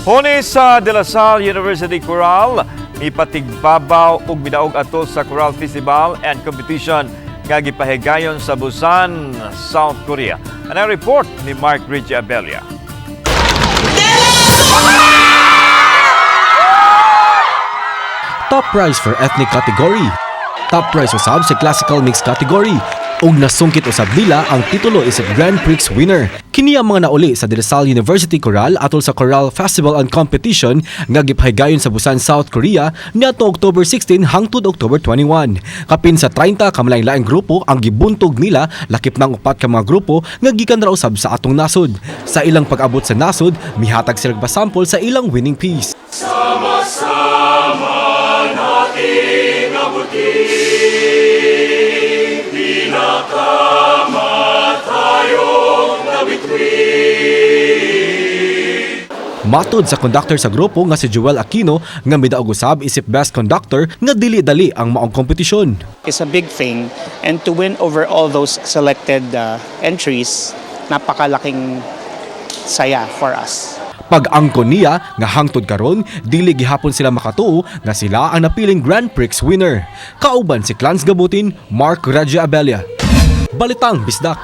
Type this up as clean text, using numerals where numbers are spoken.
Huni sa De La Salle University Chorale, mipatigbabaw ug midaog ato sa Choral Festival and Competition nga gipahigayon sa Busan, South Korea. Ang report ni Mark Richie Abelia. Top prize for ethnic category. Top prize usab sa classical mix category. Ug nasungkit usab nila ang titulo isip Grand Prix winner. Kini ang mga nauli sa De La Salle University Chorale atol sa Choral Festival and Competition nga gipahigayon sa Busan, South Korea niadtong October 16 hangtod October 21. Kapin sa 30 ka laing grupo ang gibuntog nila, lakip ng upat ka mga grupo nga gikan ra usab sa atong nasod. Sa ilang pag-abot sa nasod, mihatag sila sample sa ilang winning piece. Matod sa conductor sa grupo nga si Joel Aquino nga midaog usab isip best conductor nga dili dali ang maong kompetisyon. It's a big thing, and to win over all those selected entries, napakalaking saya for us. Pag-angkon niya nga hangtod karon dili gihapon sila makatuo nga sila ang napiling Grand Prix winner. Kauban si Clans Gabutin, Mark Raja Abelia. Balitang Bisdak.